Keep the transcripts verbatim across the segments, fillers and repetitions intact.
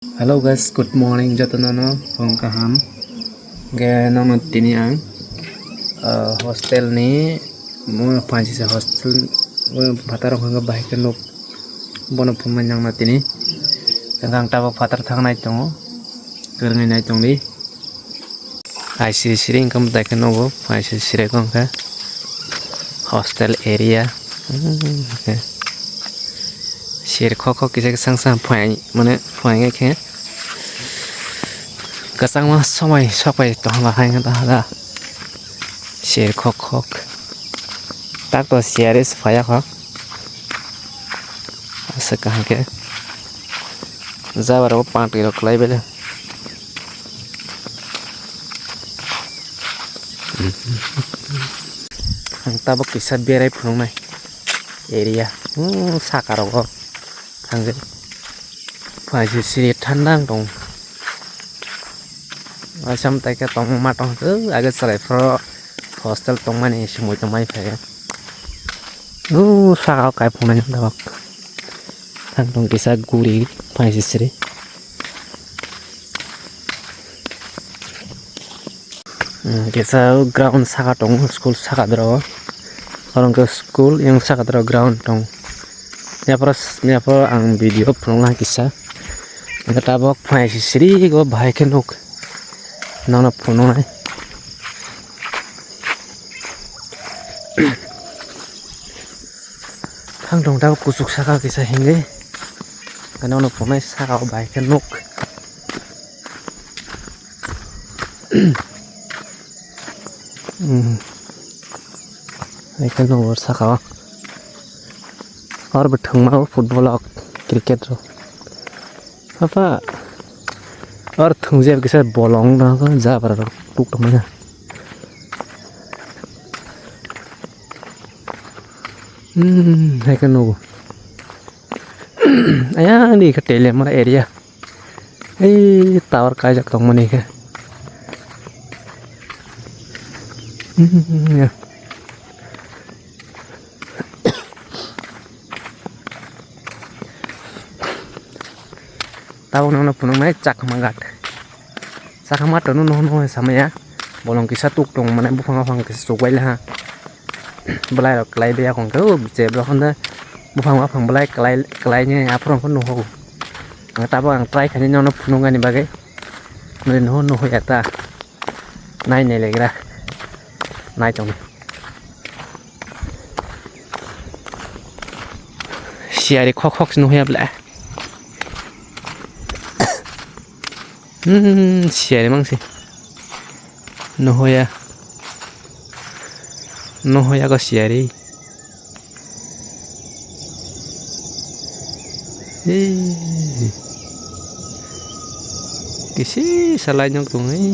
Hello guys, good morning jotono no phone kaham. Ge nono tini ang, ah, hostel ni mo phansi se hostel mo phatar hwnga bahai khe nuk bono phunai nangna tini. Tang tabok phatar thangnai tongo, kwrwngwi nai tongdi. Hai siri siri wngkha, mwtai khe nogo hai siri siri wngkha hostel area. Hmm, okay. Sir khok khok kisa kisa wngsa phai mane phai khe kwchangma somoi sok pai tong hala hai wngkha da. Sir khok khok tak to siyari se phai ya kho. Aswk kaham khe jabra o pang twi rok kwlai bele. Ang tabok kisa berai phunuknai area. Hmm, saka rogo thangwi. Phaisi siri thanda wng tong. Asam tai khe tongma tong khe age chwrai phoro hostel tongmani sumui tongmani phai. O saka o kai phunai tabok. Thang tong kisa guri phaisi siri. Hmm, kisa ground saka tongo, school saka doro. Oro hwnkhe school yang saka doro ground tong. Yaporo, yaporo ang video phunukna kisa. Hwnkhe tabok phaisi siri go bahai khe nuk. Nono phunuknai. Thang tong tabok kuchuk saka kisa hingwi. Hwnkhe nono phunuknai saka o bahai khe nuk. Hmm. Hai khe nogo saka o. Oro bo thwngma o football rok, cricket rok. Apa oro thwngjak kisa bolong no jabra rok tuk tongmani. Hmm, hai khe nogo. Ayang di khe Teliamura area. Ei tower kaijak tongmani khe. Hmm, ya. Tabok nono phunuknai Chakma Ghat. Chakma Ghat no nono samaya. Bolong kisa tuk tong mane buphang buphang kisa chukbai laha. Belai rok kwlai de yakung khe o biche borok hwnda buphang buphang belai kwlai kwlai ni aphuru khe nuhuk. Ang tabok ang try khainai nono phunuknani bagwi. Nini nuhuk nuhuk ya ta. Nai nai legra. Nai tong. Siyari khok khok se nuhuk ya ble. Hmm, siyari mangsi. Nohoya. Nohoya ko siyari. Hei. Kisi salai nyok tong hei.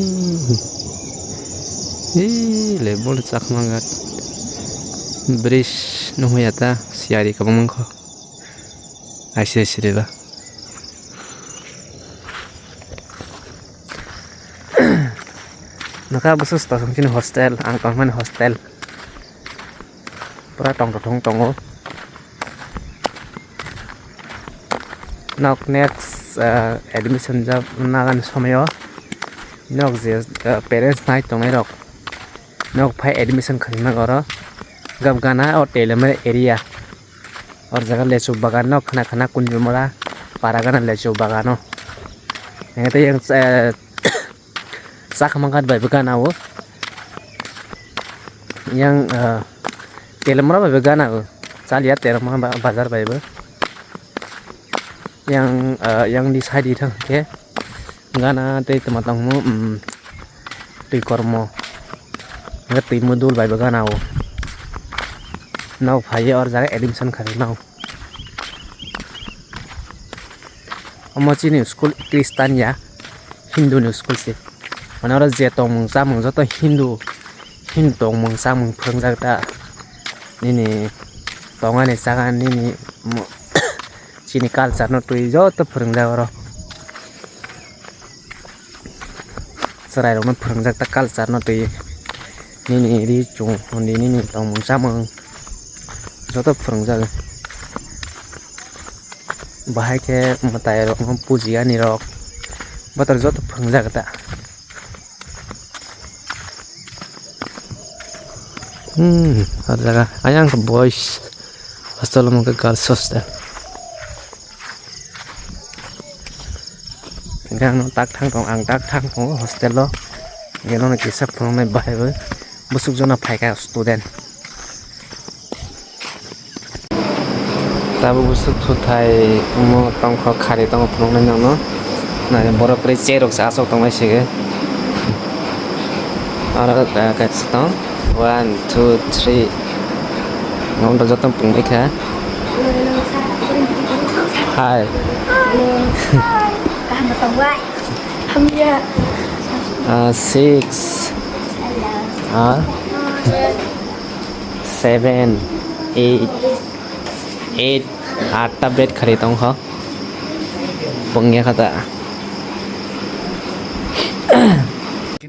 Hei, le bol Chakma Ghat. Bridge nohoya ta siyari kabang mangkho. Aise siriba. Nokha bwswk stasong chini hostel, ang tongmani hostel. Pura tongthok thong tongo. Nok next, ah, admission jab nagani somoyo. Nok je, ah, parents nai tongnai rok. Nok phai admission khaima oro. Gab gana o Teliamura area. Or jaga lechu bagan no khana khana Kunjumura para gana lechu bagan no. Yang te yang, eh, Chakma Ghat bai bo gana o. Yang, eh, Teliamura bai bo gana o. Chalia Teliamura ba-, bazar bai bo. Yang, eh, yang di side di thang ke. Gana tei tongma tongmo, um, twi kormo. Hwnkhe twi mudul bai bo gana o. Nok phai or jaga admission khainai no. Omo chini school Christian ya, Hindu ni school se. Mane oro je tongmung chamung joto Hindu, Hindu tongmung chamung phwrwngjak ta. Nini tongani chaga nini mo-, chini culture no twi joto phwrwngjak oro. Chwrairokno phwrwngjak ta culture no twi. Nini ri chung hundi nini tongmung chamung joto phwrwngjak. Bahai khe mwtairokno puji ani rok. Botor joto phwrwngjak ta. Hmm, o jaga ayang khe boys hostel, omo khe girls hostel. Hingke ano tak thang tong, ang tak thang tongo hostel o. Hingke nono kisa phunuknai bahai bo bwswk jono phaikha student. Tabuk bwswk thuthai omo tongkho, khari tongo phunuknai nono. Nai borok kwrwi chair rok se aswk tongmai sigi. Oro kaisa tong, one, two, three. Omo joto pungbai kha. Hi. Kaham tong bai. Hamya. Ah, six. Ah. Seven, eight, eight, atta bed khari tong kho. Pungya kha ta.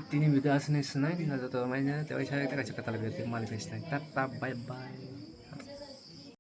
Tini video asini sinai, na joto maina, tewai sai, tewai sai, tala video mali pai sinai. Tata, bye bye.